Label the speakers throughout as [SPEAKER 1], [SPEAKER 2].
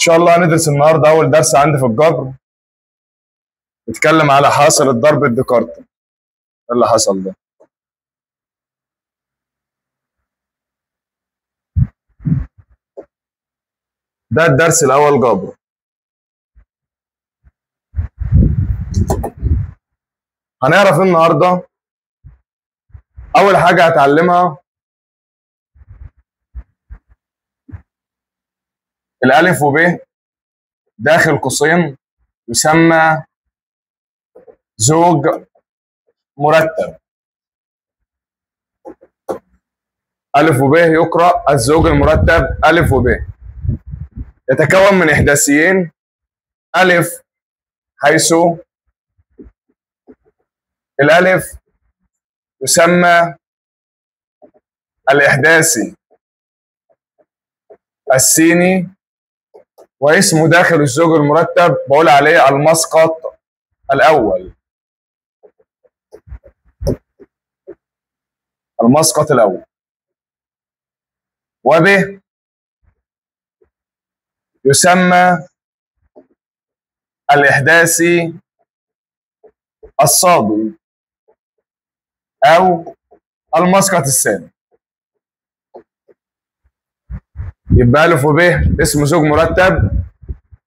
[SPEAKER 1] شاء الله هندرس النهارده اول درس عندي في الجبر، نتكلم على حاصل الضرب الديكارتي. ايه اللي حصل ده؟ ده الدرس الاول جبر. هنعرف النهارده اول حاجة هتعلمها الالف وب داخل قوسين يسمى زوج مرتب. الف وب يقرأ الزوج المرتب الف وب، يتكون من احداثيين الف، حيث الالف يسمى الاحداثي السيني، واسمه داخل الزوج المرتب بقول عليه المسقط الاول. المسقط الاول. وب يسمى الاحداثي الصادي او المسقط الثاني. يبقى الف وب اسمه زوج مرتب،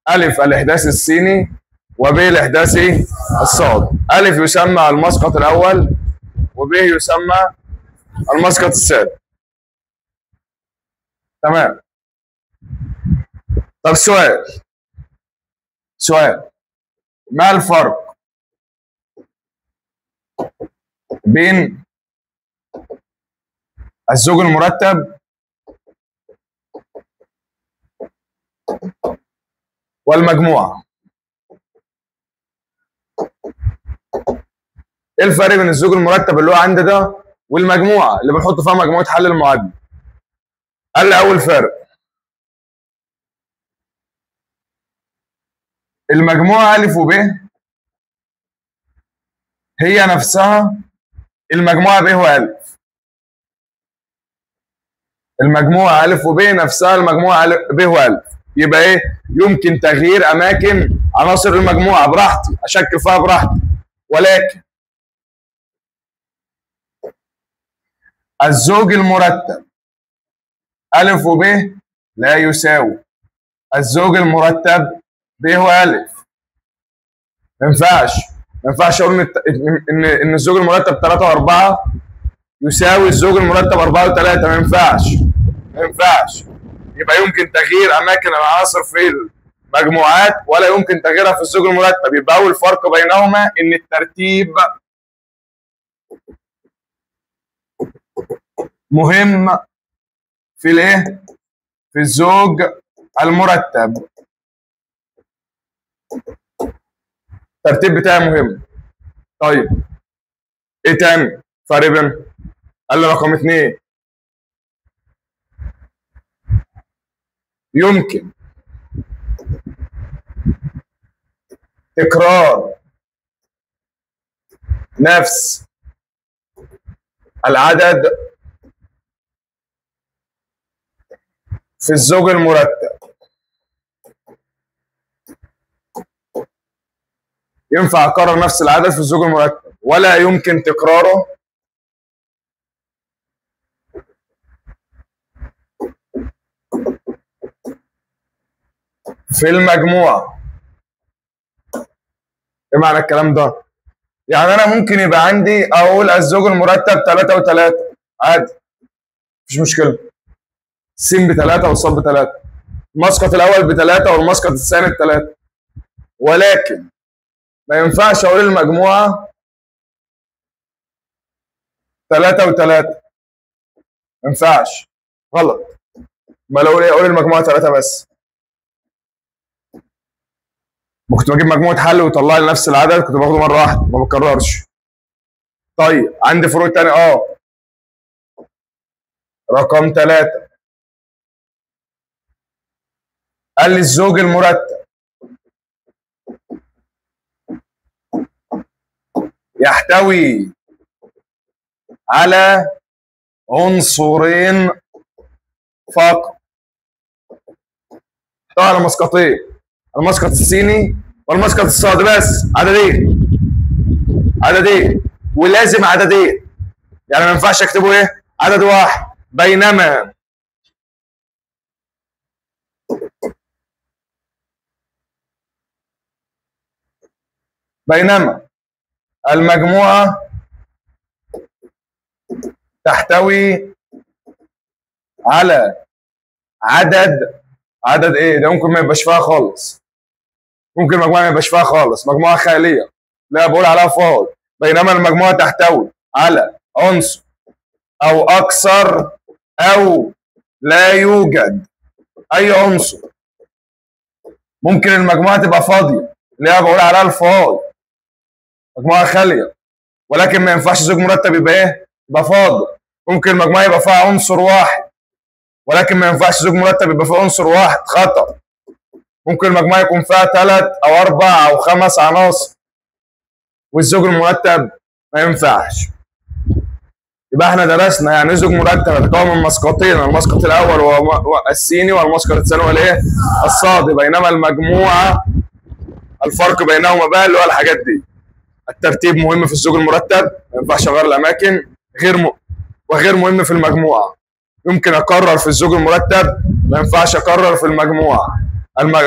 [SPEAKER 1] الف الاحداثي السيني وب الاحداثي الصاد. الف يسمى المسقط الاول وب يسمى المسقط الثاني. تمام. طب سؤال، ما الفرق بين الزوج المرتب والمجموعة؟ ايه الفرق بين الزوج المرتب اللي هو عندي ده والمجموعة اللي بنحط فيها مجموعة حل المعادلة؟ قال لي اول فرق، المجموعة ألف وب هي نفسها المجموعة ب وألف. المجموعة ألف وب نفسها المجموعة ب وألف، يبقى إيه؟ يمكن تغيير أماكن عناصر المجموعة براحتي، أشكل فيها براحتي، ولكن الزوج المرتب ألف وب لا يساوي الزوج المرتب ب وألف. ما ينفعش اقول ان الزوج المرتب 3 و4 يساوي الزوج المرتب 4 و3، ما ينفعش. يبقى يمكن تغيير اماكن العناصر في المجموعات ولا يمكن تغييرها في الزوج المرتب. يبقى اول فرق بينهما ان الترتيب مهم في الايه؟ في الزوج المرتب. الترتيب بتاعي مهم. طيب ايه تاني فرق بينهم؟ قال لي رقم 2، يمكن تكرار نفس العدد في الزوج المرتب. ينفع اكرر نفس العدد في الزوج المرتب ولا يمكن تكراره في المجموعة. ايه معنى الكلام ده؟ يعني انا ممكن يبقى عندي اقول الزوج المرتب 3 و3 عادي، مفيش مشكلة. س ب3 والصاد ب3، المسقط الاول ب3 والمسقط الثاني ب3، ولكن ما ينفعش اقول المجموعة 3 و3، ما ينفعش، غلط. ما لو ايه اقول المجموعة 3 بس. ما كنت بجيب مجموعة حل ويطلع لي نفس العدد كنت باخده مرة واحدة، ما بكررش. طيب عندي فروق تاني، رقم 3 قال لي الزوج المرتب يحتوي على عنصرين فقط. طبعا على مسقطين، المسقط السيني والمسقط الصادي، بس عددين، عددين، ولازم عددين، يعني ما ينفعش اكتبه ايه؟ عدد واحد. بينما المجموعة تحتوي على عدد ايه؟ ده ممكن ما يبقاش فيها خالص، ممكن المجموعة ما يبقاش فيها خالص، مجموعة خالية، لا بقول عليها فاضي. بينما المجموعة تحتوي على عنصر أو أكثر أو لا يوجد أي عنصر. ممكن المجموعة تبقى فاضية، اللي هي بقول عليها الفاضي، مجموعة خالية، ولكن ما ينفعش زوج مرتب يبقى إيه؟ يبقى فاضي. ممكن المجموعة يبقى فيها عنصر واحد، ولكن ما ينفعش زوج مرتب يبقى فيه عنصر واحد، خطأ. ممكن المجموعة يكون فيها 3 أو 4 أو 5 عناصر، والزوج المرتب ما ينفعش. يبقى احنا درسنا يعني زوج مرتب يتكون من مسقطين، المسقط الاول هو السيني والمسقط الثاني هو الايه؟ الصادي. بينما المجموعة الفرق بينهما بقى اللي هو الحاجات دي. الترتيب مهم في الزوج المرتب، ما ينفعش اغير الاماكن، وغير مهم في المجموعة. يمكن اكرر في الزوج المرتب، ما ينفعش اكرر في المجموعة.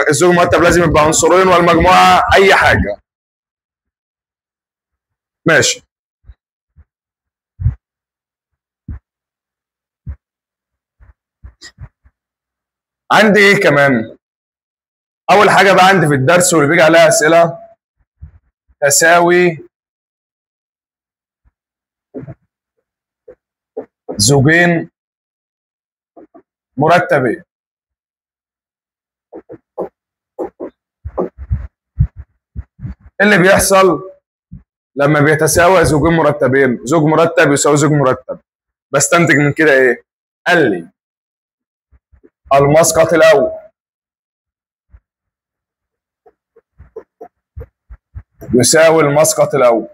[SPEAKER 1] الزوج المرتب لازم يبقى عنصرين، والمجموعة اي حاجة. ماشي. عندي ايه كمان؟ اول حاجة بقى عندي في الدرس واللي بيجي عليها اسئلة، تساوي زوجين مرتبين. اللي بيحصل لما بيتساوى زوجين مرتبين، زوج مرتب يساوي زوج مرتب، بستنتج من كده ايه؟ قال لي المسقط الاول يساوي المسقط الاول.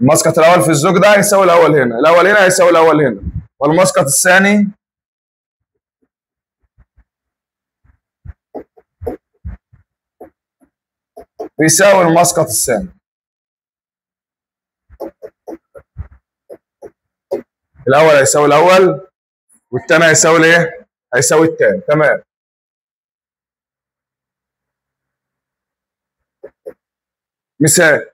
[SPEAKER 1] المسقط الاول في الزوج ده هيساوي الاول هنا، الاول هنا هيساوي الاول هنا، والمسقط الثاني بيساوي المسقط الثاني. الاول هيساوي الاول والثاني هيساوي الايه؟ هيساوي الثاني. تمام. مثال،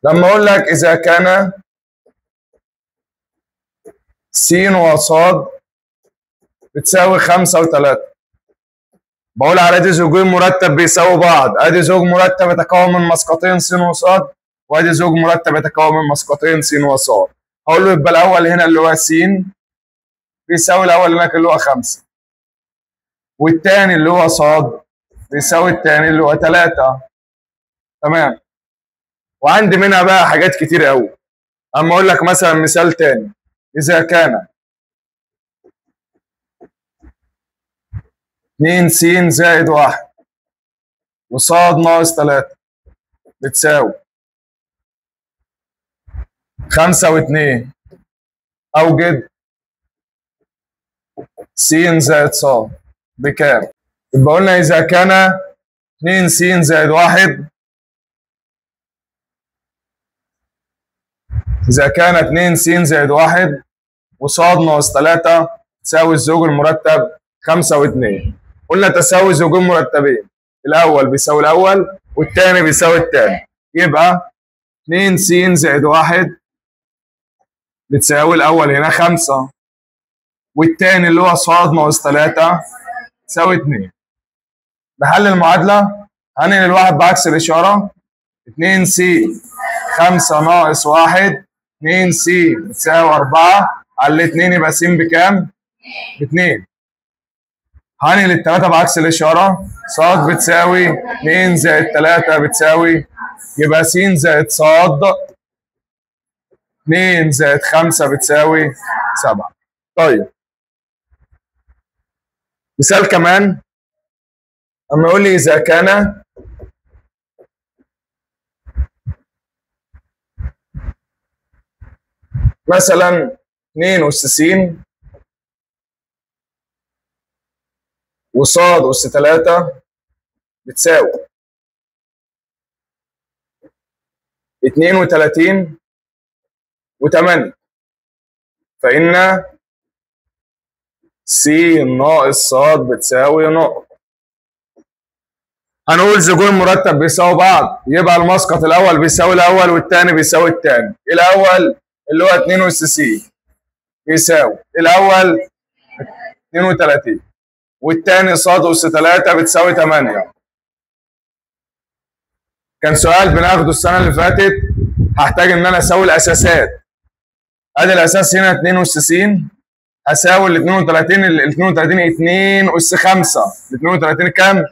[SPEAKER 1] لما اقول لك اذا كان س وص بتساوي 5 و3، بقول على دي زوجين مرتب بيساووا بعض. ادي زوج مرتب يتكون من مسقطين س وص، وادي زوج مرتب يتكون من مسقطين س وص. هقول له يبقى الاول هنا اللي هو س بيساوي الاول هناك اللي هو 5، والثاني اللي هو ص بيساوي الثاني اللي هو 3. تمام. وعندي منها بقى حاجات كتير قوي. اما اقول لك مثلا مثال تاني، اذا كان 2 س زائد 1 وصاد ناقص 3 بتساوي 5 و2، اوجد س زائد ص بكام؟ يبقى قلنا اذا كان 2 س زائد 1، اذا كان 2 س زائد 1 وصاد ناقص 3 تساوي الزوج المرتب 5 و2. قلنا تساوي زوجين مرتبين، الاول بيساوي الاول والثاني بيساوي الثاني، يبقى 2 س زائد 1 بتساوي الاول هنا 5، والثاني اللي هو ص ناقص 3 تساوي 2. بحل المعادلة، هنقل الواحد بعكس الاشارة، 2 س 5 ناقص 1، 2 س بتساوي 4 على 2، يبقى س بكام؟ ب 2. هنقل التلاتة بعكس الإشارة، ص بتساوي 2 زائد 3 بتساوي، يبقى س زائد ص 2 زائد 5 بتساوي 7. طيب مثال كمان، أما يقول لي إذا كان مثلا 2 أس س وصاد أس 3 بتساوي 32 و8، فإن س ناقص ص بتساوي نقطة. هنقول زوجين مرتب بيساوي بعض، يبقى المسقط الأول بيساوي الأول والثاني بيساوي الثاني. الأول اللي هو 2 أس س بيساوي الأول 32، والثاني ص أس 3 بتساوي 8. كان سؤال بناخده السنة اللي فاتت، هحتاج إن أنا أساوي الأساسات. أدي الأساس هنا 2 أس س، هساوي ال 32، ال 32 2 أس 5، ال 32 كام؟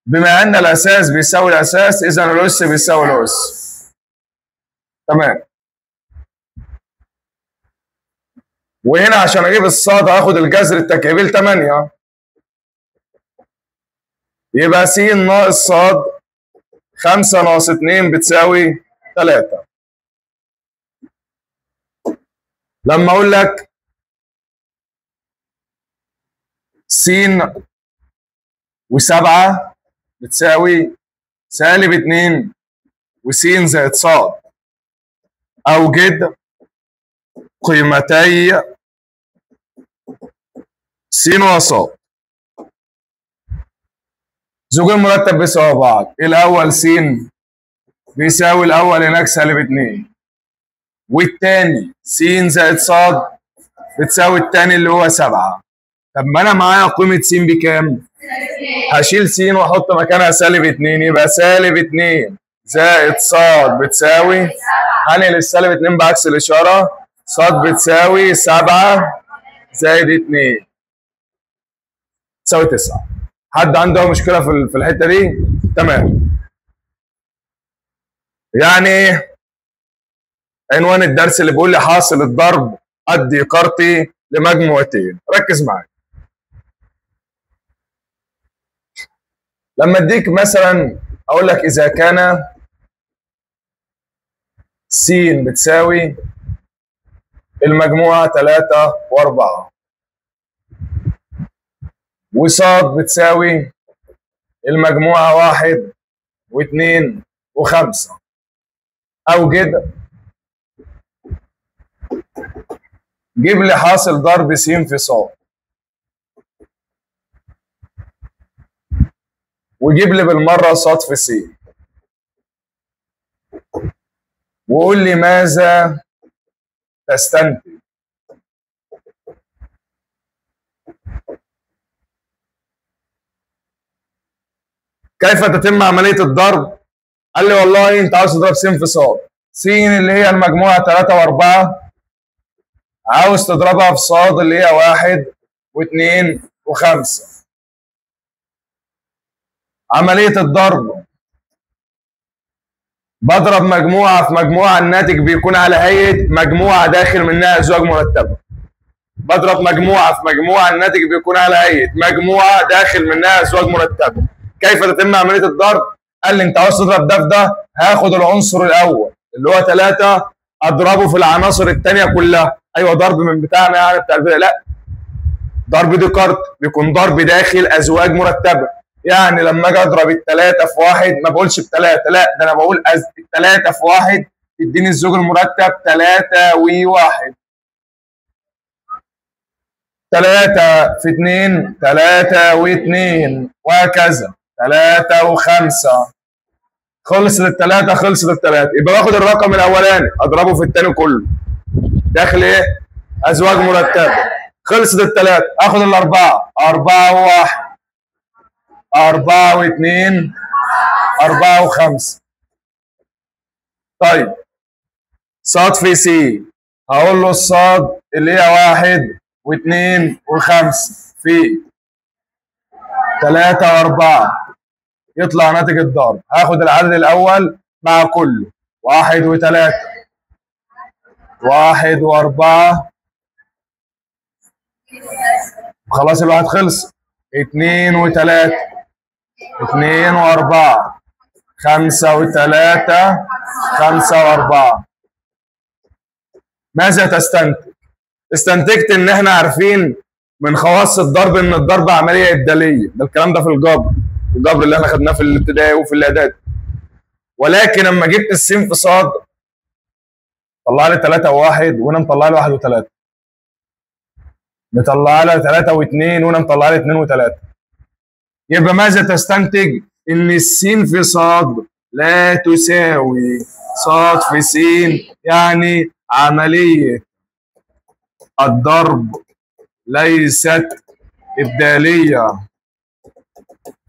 [SPEAKER 1] بما أن الأساس بيساوي الأساس، إذا الأس بيساوي الأس. تمام. وهنا عشان أجيب الصاد هاخد الجذر التكعيبي 8، يبقى س ناقص ص 5 ناقص 2 بتساوي 3. لما أقول لك س و7 بتساوي سالب 2 وس زائد ص، أوجد قيمتي س وص. زوجين مرتب بيساوي بعض، الأول س بيساوي الأول هناك سالب 2، والتاني س زائد ص بتساوي التاني اللي هو 7. طب ما أنا معايا قيمة س بكام؟ هشيل س وأحط مكانها سالب 2، يبقى سالب 2 زائد ص بتساوي، هنقل السالب 2 بعكس الإشارة، ص بتساوي 7 زائد 2 تساوي 9. حد عنده مشكلة في الحتة دي؟ تمام. يعني عنوان الدرس اللي بيقول لي حاصل الضرب الديكارتي لمجموعتين. ركز معايا. لما اديك مثلا اقول لك اذا كان س بتساوي المجموعة 3 و4، وص بتساوي المجموعة 1 و2 و5، أوجد، جيب لي حاصل ضرب س في ص، وجيب لي بالمرة ص في س، وقول لي ماذا تستنتج. كيف تتم عملية الضرب؟ قال لي والله انت عاوز تضرب س في ص، س اللي هي المجموعة 3 و4 عاوز تضربها في ص اللي هي 1 و2 و5. عملية الضرب بضرب مجموعة في مجموعة، الناتج بيكون على هيئة مجموعة داخل منها أزواج مرتبة. بضرب مجموعة في مجموعة، الناتج بيكون على هيئة مجموعة داخل منها أزواج مرتبة. كيف تتم عملية الضرب؟ قال لي أنت عاوز تضرب ده في ده، هاخد العنصر الأول اللي هو 3 أضربه في العناصر الثانية كلها. أيوه ضرب من بتاعنا يعني بتاع الفرق، لا، ضرب ديكارت بيكون ضرب داخل أزواج مرتبة. يعني لما اجي اضرب الثلاثة في واحد ما بقولش بثلاثة، لا ده انا بقول الثلاثة في واحد تديني الزوج المرتب 3 و1، 3 في 2 3 و2، وهكذا 3 و5. خلصت الثلاثة، خلصت الثلاثة، يبقى باخد الرقم الاولاني اضربه في الثاني كله داخل ايه؟ ازواج مرتبه. خلصت الثلاثة، اخد الاربعة، 4 و1، 4 و2، 4 و5. طيب صاد في س، هقول له الصاد اللي هي 1 و2 و5 في 3 و4، يطلع ناتج الضرب. هاخد العدد الاول مع كله، 1 و3، 1 و4، خلاص الواحد خلص، 2 و3، 2 و4، 5 و3، 5 و4. ماذا تستنتج؟ استنتجت ان احنا عارفين من خواص الضرب ان الضرب عملية ابداليه، ده الكلام ده في الجبر، الجبر اللي احنا خدناه في الابتدائي وفي الاعدادي. ولكن لما جبت السين في صاد طلع لي 3 و1، وانا مطلع لي 1 و3. مطلع لي 3 و2، وانا مطلع لي 2 و3. يبقى ماذا تستنتج؟ ان السين في صاد لا تساوي صاد في سين، يعني عملية الضرب ليست إبدالية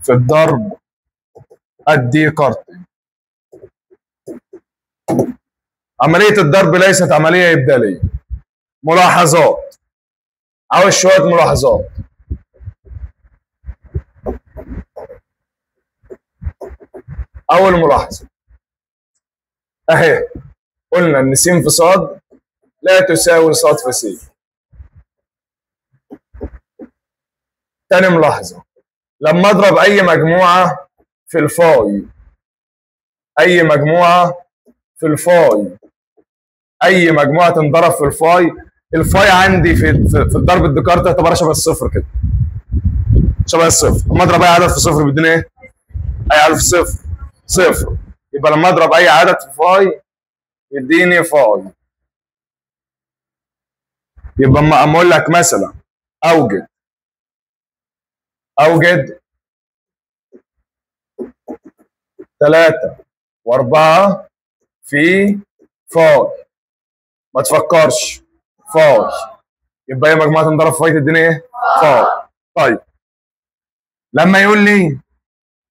[SPEAKER 1] في الضرب الديكارتي. عملية الضرب ليست عملية إبدالية. ملاحظات، عاوز شوية ملاحظات. أول ملاحظة أهي، قلنا إن س في صاد لا تساوي صاد في س. تاني ملاحظة، لما أضرب أي مجموعة في الفاي، أي مجموعة في الفاي، أي مجموعة تنضرب في الفاي، الفاي عندي في الضرب الديكارتي يعتبر شبه الصفر كده، شبه الصفر. لما أضرب أي عدد في صفر بيديني إيه؟ أي عدد في صفر، صفر. يبقى لما أضرب أي عدد في فاي يديني فاي. يبقى اما أقول لك مثلا أوجد 3 و4 في فاي، ما تفكرش فاي، يبقى هي مجموعة تنضرب في فاي تديني ايه؟ فاي. طيب لما يقول لي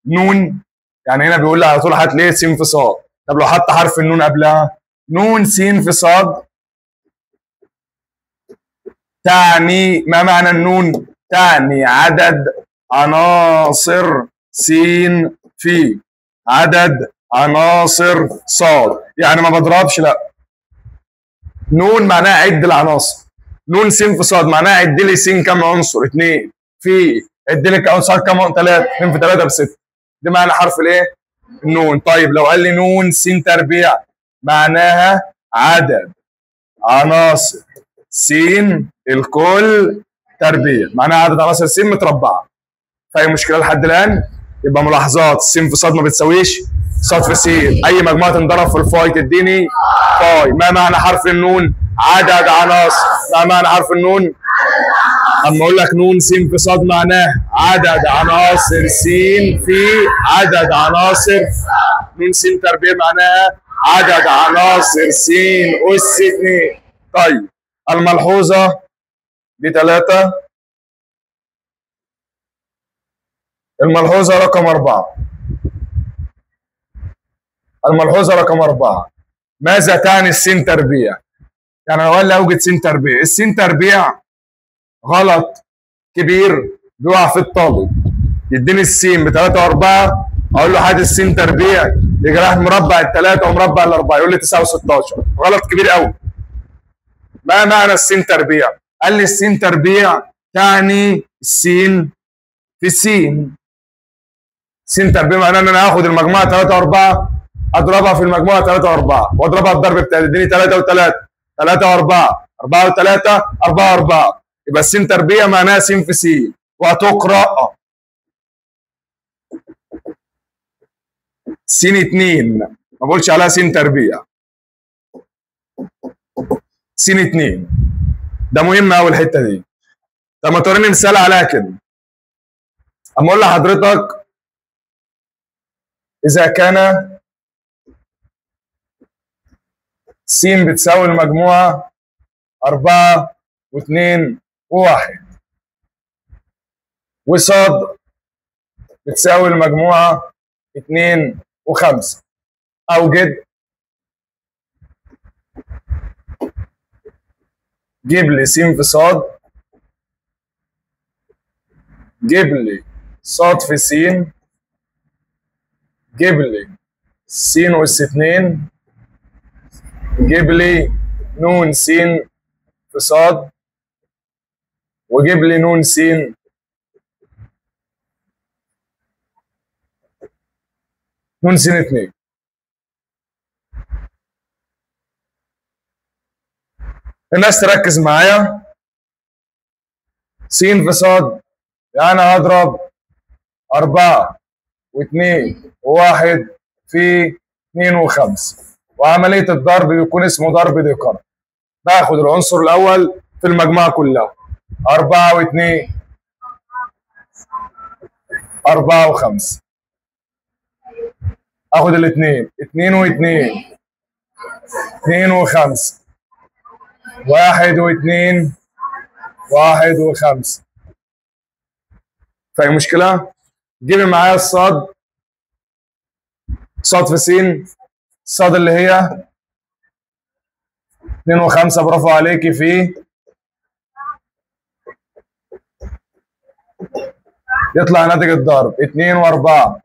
[SPEAKER 1] نون، يعني هنا بيقول لي على طول هات ليه س في صاد، طب لو حط حرف النون قبلها، نون س في صاد تعني ما معنى النون؟ تعني عدد عناصر س في عدد عناصر صاد، يعني ما بضربش، لا، نون معناها عد العناصر، نون س في صاد معناها عد لي س كم عنصر؟ 2 في عد لي كم صاد كم عنصر؟ 3، 2 في 3 ب6، دي معنى حرف الايه؟ النون. طيب لو قال لي نون س تربيع معناها عدد عناصر س الكل تربيع، معناها عدد عناصر س متربعه. فاي مشكلة لحد الان؟ يبقى ملاحظات، س في صاد ما بتساويش صاد في س، اي مجموعة تنضرب في الفاي تديني فاي. ما معنى حرف النون؟ عدد عناصر. ما معنى حرف النون؟ اما اقول لك نون س في صاد معناه عدد عناصر س في عدد عناصر نون س تربيع معناها عدد عناصر س اس 2. طيب الملحوظة دي 3، الملحوظة رقم 4، الملحوظة رقم 4، ماذا تعني السين تربيع؟ يعني لو قال لي اوجد سين تربيع، السين تربيع غلط كبير بيقع في الطالب، يديني السين ب 3 و4 اقول له هات السين تربيع، يجي رايح مربع الثلاثة ومربع الاربعة يقول لي 9 و16، غلط كبير قوي. ما معنى السين تربيع؟ قال لي السين تربيع تعني السين في السين. سين تربيع معناه ان انا هاخد المجموعة 3 و4 اضربها في المجموعة 3 و4 واضربها الضرب بتاعي تديني 3 و3، 3 و4، 4 و3، 4 و4. يبقى السين تربيع معناها سين في سين، وهتقرا سين 2، ما بقولش عليها سين تربيع، سين 2. ده مهم قوي الحتة دي. طب ما توريني مثال عليها كده. اما اقول لحضرتك اذا كان س بتساوي المجموعة 4 و2 و1، وصاد بتساوي المجموعة 2 و5، اوجد، جيب لي س في صاد، جيب لي صاد في س، جيب لي س أس 2، جيب لي نون س في صاد، وجيب لي نون س نون س 2. الناس تركز معايا. س في صاد يعني هضرب 4 و2 و1 في 2 و5، وعملية الضرب بيكون اسمه ضرب ديكارت. باخد العنصر الأول في المجموعة كلها، 4 و2 4 و5، اخد الاثنين، 2 و2 2 و5، 1 و2 1 و5. فاهم مشكلة؟ جيبي معايا الصاد، صاد في س، الصاد اللي هي 2 و5، برافو عليكي، في يطلع ناتج الضرب 2 و4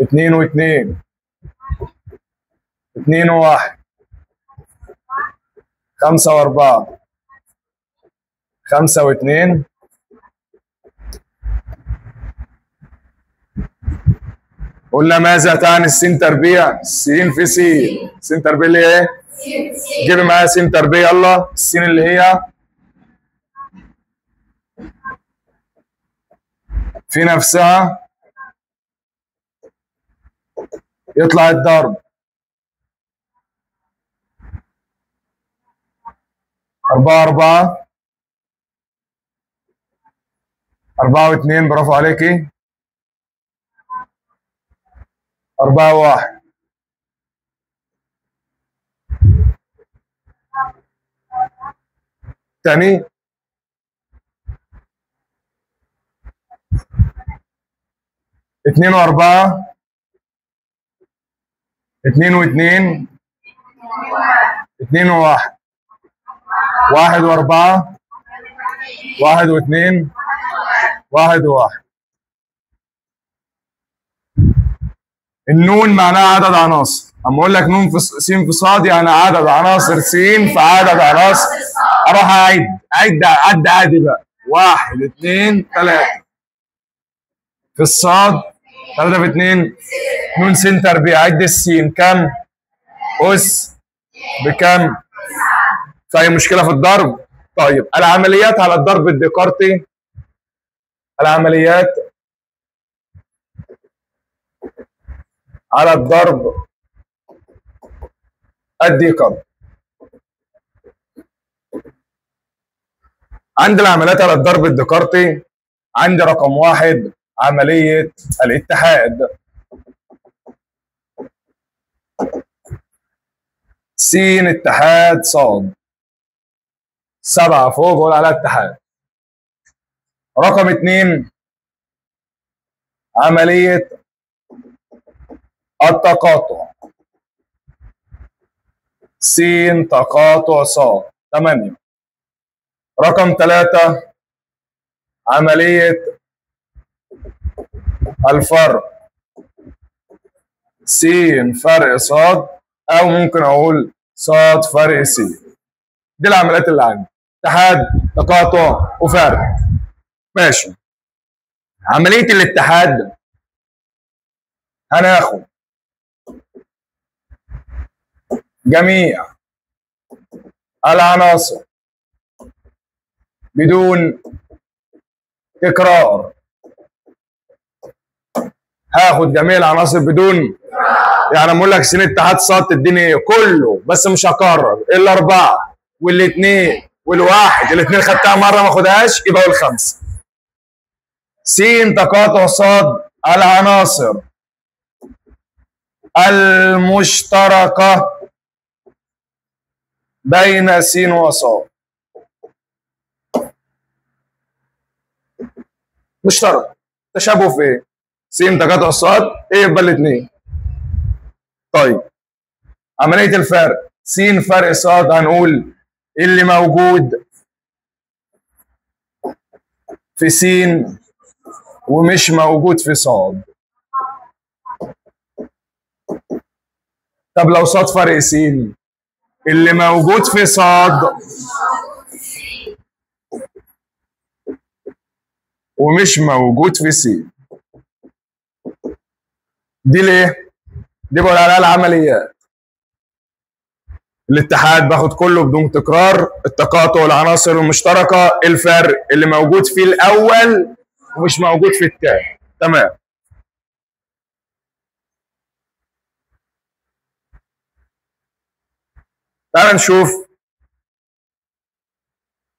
[SPEAKER 1] 2 و2 2 و1 5 و4 5 و2. قلنا ماذا تعني السين تربيع؟ سين في سين، سين تربيع اللي هي ايه؟ جيبي معايا سين تربيع، يلا. السين اللي هي في نفسها يطلع الضرب 4 4 4 و2، برافو عليكي، 4 و1. تاني 2 و4 2 و2 2 و1 1 و4 1 و2 1 و1. النون معناها عدد عناصر، اما اقول لك نون في س في صاد يعني عدد عناصر س في عدد عناصر. اروح اعد عد عد عادي بقى، 1 2 3 في الصاد، 3 في 2 نون س تربيع. عد السين كم؟ اس بكم؟ في اي مشكلة في الضرب؟ طيب العمليات على الضرب الديكارتي، العمليات على الضرب الديكارتي. عند العمليات على الضرب الديكارتي عندي رقم 1 عملية الاتحاد. س اتحاد ص، 7 فوق بقول عليها اتحاد. رقم 2 عملية التقاطع، س تقاطع ص 8. رقم 3 عملية الفرق، س فرق ص، او ممكن اقول ص فرق س. دي العمليات اللي عندي، اتحاد تقاطع وفرق. ماشي. عملية الاتحاد هناخد جميع العناصر بدون تكرار. هاخد جميع العناصر بدون، يعني اقول لك س اتحاد ص تديني ايه؟ كله، بس مش هكرر الا 4 والاثنين والواحد، الاثنين خدتها مرة ما اخدهاش يبقى اقول 5. س تقاطع ص العناصر المشتركة بين س وص. مشترك، تشابه في ايه؟ س تقاطع ص ايه يبقى الاثنين. طيب عملية الفرق، س فرق ص هنقول اللي موجود في س ومش موجود في ص. طب لو ص فرق س، اللي موجود في ص ومش موجود في س. دي ليه؟ دي بقول عليها العمليات. الاتحاد باخد كله بدون تكرار، التقاطع العناصر المشتركة، الفرق اللي موجود في الاول ومش موجود في الثاني. تمام. تعال نشوف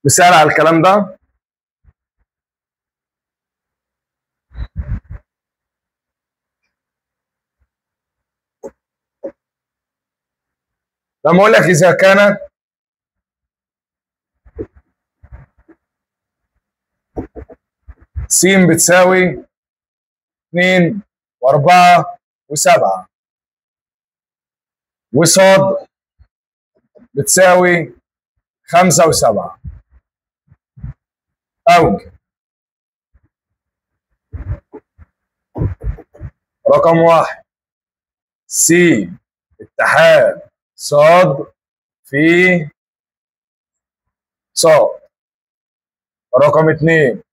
[SPEAKER 1] مثال على الكلام ده. لما اقول لك اذا كانت س بتساوي 2 و4 و7 وصاد بتساوي 5 و7، أوجه رقم 1 س اتحاد صاد في صاد، رقم 2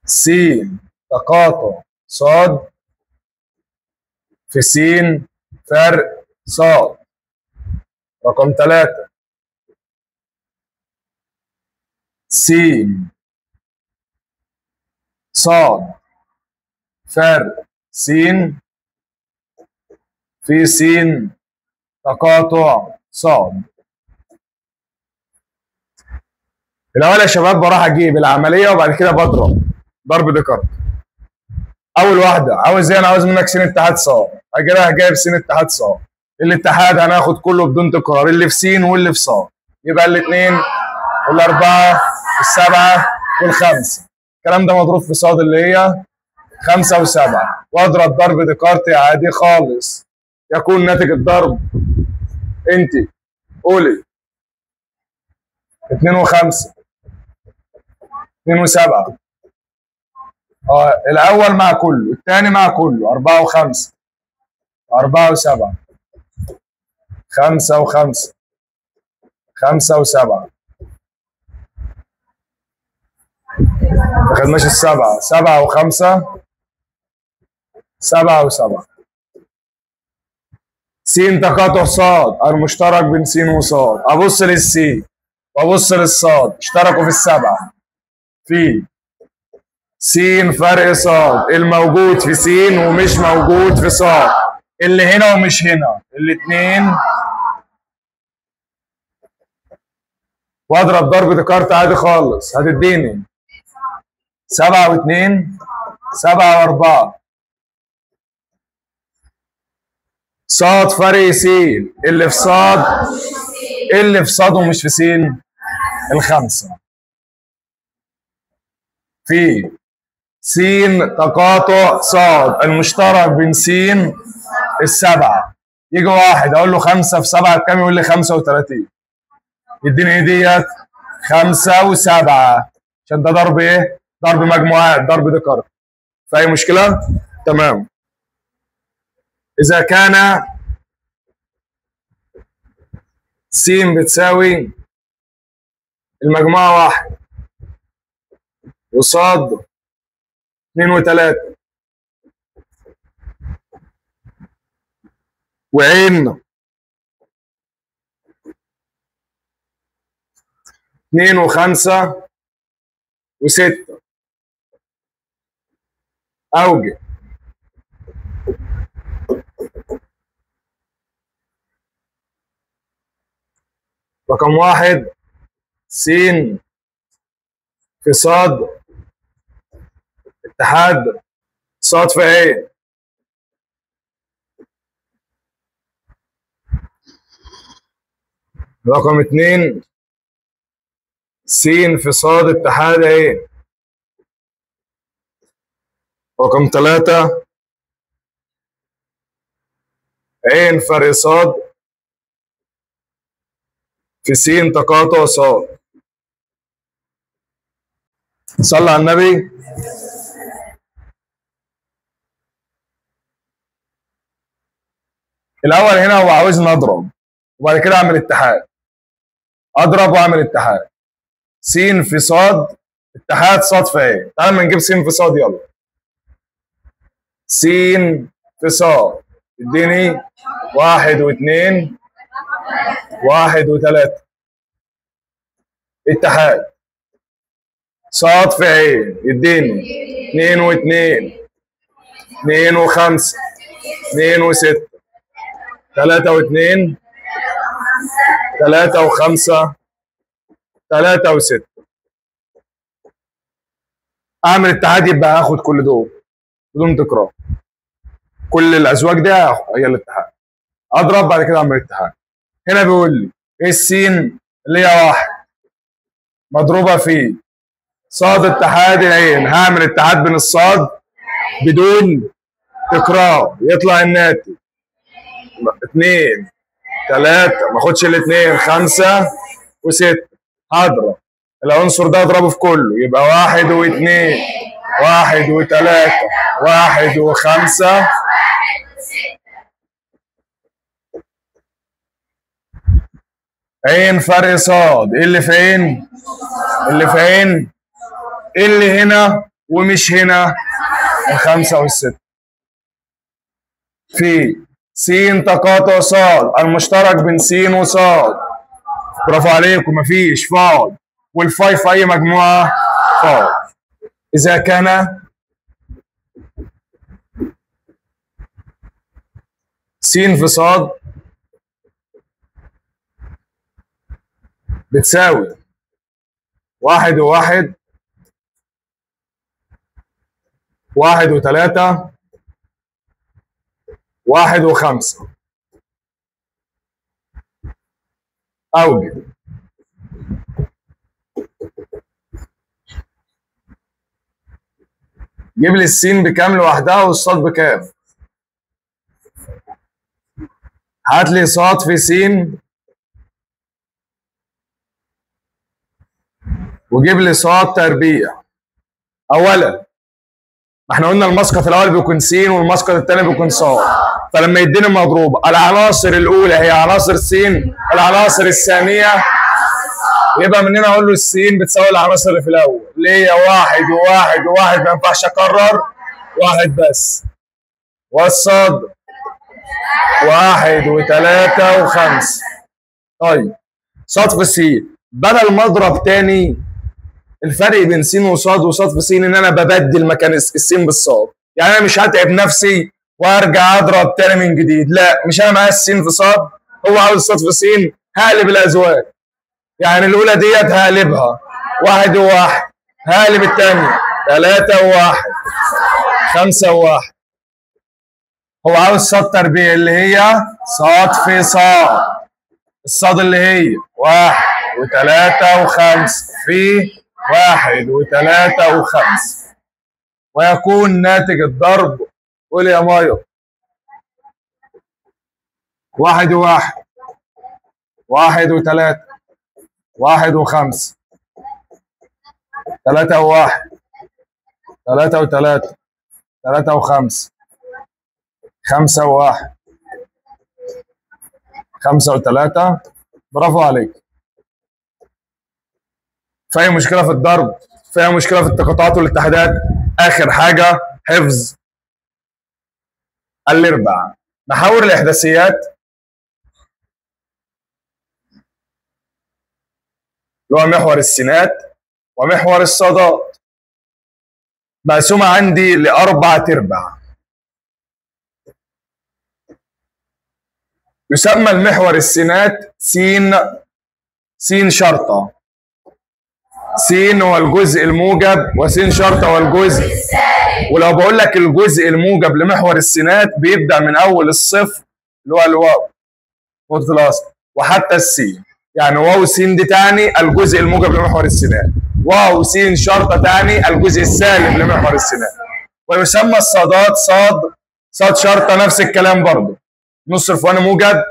[SPEAKER 1] س تقاطع صاد في س فرق صاد، رقم 3 س صاد فرق س في س تقاطع صاد. الأول يا شباب بروح أجيب العملية وبعد كده بضرب ضرب ديكارت. أول واحدة عاوز إيه؟ أنا عاوز منك س اتحاد صاد، أجي رايح جايب س اتحاد صاد. الاتحاد هناخد كله بدون تكرار، اللي في س واللي في صاد، يبقى الاثنين والأربعة والسبعة والخمسة. الكلام ده مضروب في صاد اللي هي 5 و7، وأضرب ضرب ديكارت عادي خالص. يكون ناتج الضرب انت قولي 2 و5 2 و7. الاول مع كله، الثاني مع كله، 4 و5 4 و7 5 و5 5 و7. ما خدناش السبعة، 7 و5 7 و7. س تقاطع صاد، المشترك بين س وصاد، ابص للسين وابص للصاد، اشتركوا في السبعة في س فرق صاد، الموجود في س ومش موجود في صاد، اللي هنا ومش هنا، الاثنين. واضرب ضرب ديكارت عادي خالص، هتديني 7 و2 7 و4. صاد فرق س، اللي في صاد اللي في صاد ومش في س الخمسة في س تقاطع صاد، المشترك بين س السبعة. يجي واحد اقول له 5 في 7 بكام؟ يقول لي 35. يديني ايه ديت؟ 5 و7، عشان ده ضرب ايه؟ ضرب مجموعات، ضرب ديكارت. في اي مشكلة؟ تمام. إذا كان س بتساوي المجموعة 1 وصاد 2 و3 وعين 2 و5 و6، أوجه رقم 1 س في صاد اتحاد صاد في عين، رقم 2 س في صاد اتحاد عين، رقم 3 عين فرق صاد في س تقاطع صاد. صلى على النبي. الاول هنا هو عاوزني اضرب وبعد كده اعمل اتحاد، اضرب واعمل اتحاد. س في صاد اتحاد صاد في عين. تعال ما نجيب س في صاد، يلا س في صاد اديني 1 و2 1 و3. اتحاد صاد في عين يديني 2 و2، 2 و5، 2 و6، 3 و2، 3 و5، 3 و6. اعمل اتحاد يبقى هاخد كل دول بدون تكرار، كل الازواج دي هي الاتحاد. اضرب بعد كده اعمل اتحاد. هنا بيقول لي ايه السين اللي هي 1 مضروبة في صاد اتحاد العين، هعمل اتحاد بين الصاد بدون تكرار، يطلع الناتج 2 3، ما اخدش الاثنين، 5 و6. هضرب العنصر ده اضربه في كله، يبقى 1 و2، 1 و3، 1 و5. عين فرق صاد، ايه اللي في عين؟ اللي في عين اللي هنا ومش هنا 5 و6. في س تقاطع صاد، المشترك بين س وصاد، برافو عليكم، مفيش فاض، والفاي في اي مجموعة فاض. اذا كان س في صاد بتساوي 1 و1، 1 و3، 1 و5، أوجد جيب لي السين بكام لوحدها والصاد بكام. هات لي صاد في سين وجيب لي صاد تربيع. اولا ما احنا قلنا المسقط الاول بيكون س والمسقط الثاني بيكون صاد، فلما يديني مضروب العناصر الاولى هي عناصر س، العناصر الثانية يبقى من هنا اقول له السين بتساوي العناصر اللي في الاول اللي هي 1 و1 و1، ما ينفعش اكرر، 1 بس، والصاد 1 و3 و5. طيب صاد في س، بدل ما اضرب تاني، الفرق بين س وصاد وصاد في س ان انا ببدل مكان السين بالصاد، يعني انا مش هتعب نفسي وارجع اضرب تاني من جديد، لا، مش انا معايا السين في صاد، هو عاوز الصاد في س، هقلب الازواج، يعني الاولى ديت هقلبها 1 و1، هقلب الثانية 3 و1، 5 و1. هو عاوز صاد تربيع اللي هي صاد في صاد، الصاد اللي هي 1 و3 و5 في 1 و3 و5، ويكون ناتج الضرب، قول يا مايو، 1 و1، 1 و3، 1 و5، 3 و1، 3 و3، 3 و5، 5 و1، 5 و3. برافو عليك. فأي مشكلة في الضرب، فأي مشكلة في التقاطعات والاتحادات. آخر حاجة حفظ الأربع محاور الإحداثيات اللي هو محور السينات ومحور الصادات، مقسومة عندي لأربع أرباع. يسمى المحور السينات سين، سين شرطة، سين هو الجزء الموجب وسين شرطة هو الجزء. ولو بقول لك الجزء الموجب لمحور السينات بيبدأ من أول الصفر اللي هو الواو نقطة الأصل وحتى السين، يعني واو سين دي تعني الجزء الموجب لمحور السينات، واو سين شرطة تعني الجزء السالب لمحور السينات. ويسمى الصادات صاد، صاد شرطة نفس الكلام برضه، نص الفواني موجب.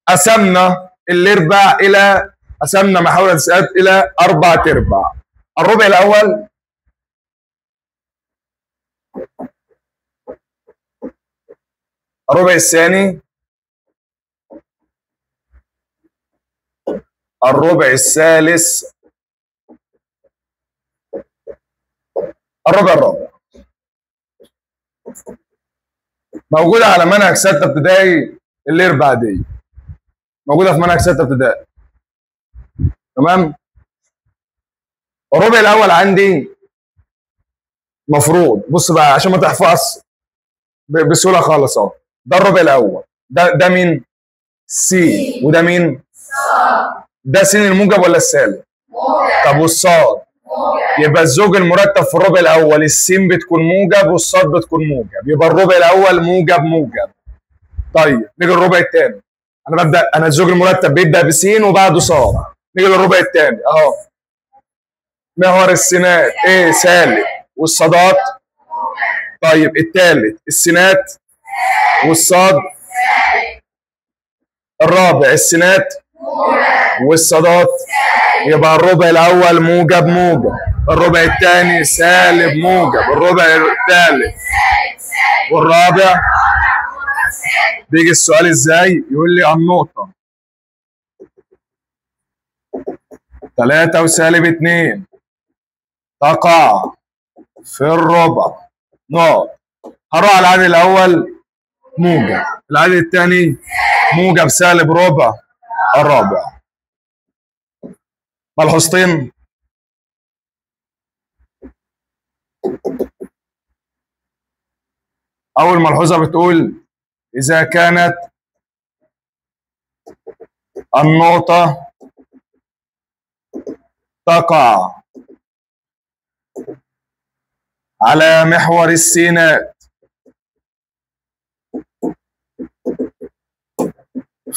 [SPEAKER 1] قسمنا الارباع الى، قسمنا محاور السينات الى 4 ارباع. الربع الاول الربع الثاني، الربع الثالث، الربع الرابع. موجودة على منهج 6 ابتدائي الاربع دي. موجودة في منهج 6 ابتدائي. تمام؟ الربع الاول عندي مفروض، بص بقى عشان ما تحفظ بسهولة خالص اهو. ده الربع الاول، ده مين؟ س، وده مين؟ ده س الموجب ولا السالب؟ طب والصاد؟ يبقى الزوج المرتب في الربع الاول السين بتكون موجب والصاد بتكون موجب، يبقى الربع الاول موجب موجب. طيب نيجي للربع الثاني، انا ببدا، انا الزوج المرتب بيبدا بسين وبعده صاد. نيجي للربع الثاني اهو، محور السينات ايه؟ سالب، والصادات. طيب الثالث السينات والصاد. الرابع السينات والصادات. يبقى الربع الاول موجب موجب، الربع الثاني سالب موجب، الربع الثالث والرابع. بيجي السؤال ازاي؟ يقول لي النقطة 3 وسالب 2 تقع في الربع نقط. هروح على العدد الاول موجب، العدد الثاني موجب سالب ربع الرابع. ملحوظتين. أول ملحوظة بتقول إذا كانت النقطة تقع على محور السينات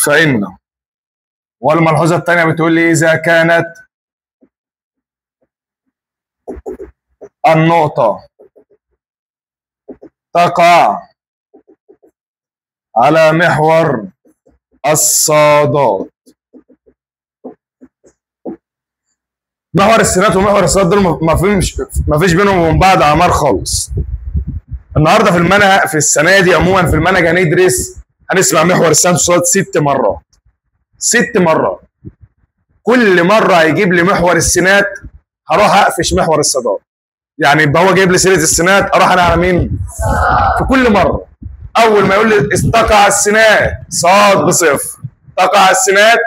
[SPEAKER 1] فإن، والملحوظة الثانية بتقول لي إذا كانت النقطة تقع على محور الصادات. محور السينات ومحور الصادات دول ما فيش بينهم وبين بعض اعمار خالص. النهارده في المنهج، في السنة دي عموما في المنهج هندرس، هنسمع محور السينات والصادات 6 مرات. 6 مرات. كل مرة هيجيب لي محور السينات هروح اقفش محور الصادات. يعني يبقى هو جايب لي سيره السينات اروح انا على مين؟ في كل مرة. اول ما يقول لي تقع السينات صاد بصفر، تقع السينات،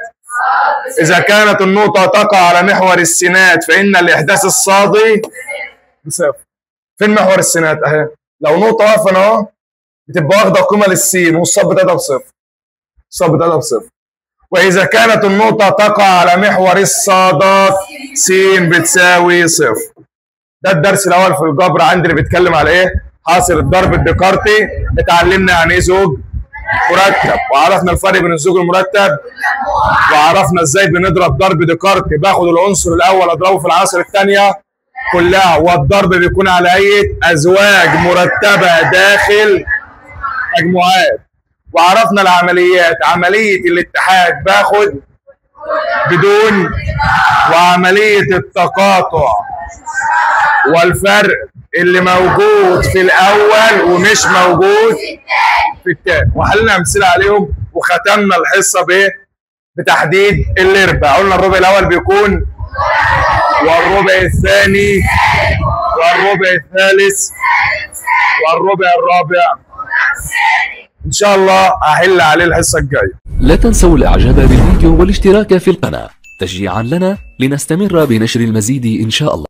[SPEAKER 1] اذا كانت النقطة تقع على محور السينات فان الاحداث الصادي بصفر. فين محور السينات؟ اهي. لو نقطة واقفة انا اهو بتبقى واخده قيمة للسين والصاد بتاعتها بصفر. الصاد بتاعتها بصفر. واذا كانت النقطة تقع على محور الصادات س بتساوي صفر. ده الدرس الاول في الجبر عندي اللي بيتكلم على ايه؟ حاصل الضرب الديكارتي. اتعلمنا يعني ايه زوج مرتب، وعرفنا الفرق بين الزوج المرتب، وعرفنا ازاي بنضرب ضرب ديكارتي، باخد العنصر الاول اضربه في العناصر الثانية كلها، والضرب بيكون على هيئة ازواج مرتبه داخل مجموعات. وعرفنا العمليات، عملية الاتحاد باخد بدون، وعملية التقاطع والفرق اللي موجود في الاول ومش موجود في الثاني، وحلنا امثلة عليهم، وختمنا الحصة بايه؟ بتحديد الاربع. قلنا الربع الاول بيكون، والربع الثاني، والربع الثالث، والربع الرابع. ان شاء الله هحل عليه الحصة الجاية.
[SPEAKER 2] لا تنسوا الاعجاب بالفيديو والاشتراك في القناة تشجيعا لنا لنستمر بنشر المزيد ان شاء الله.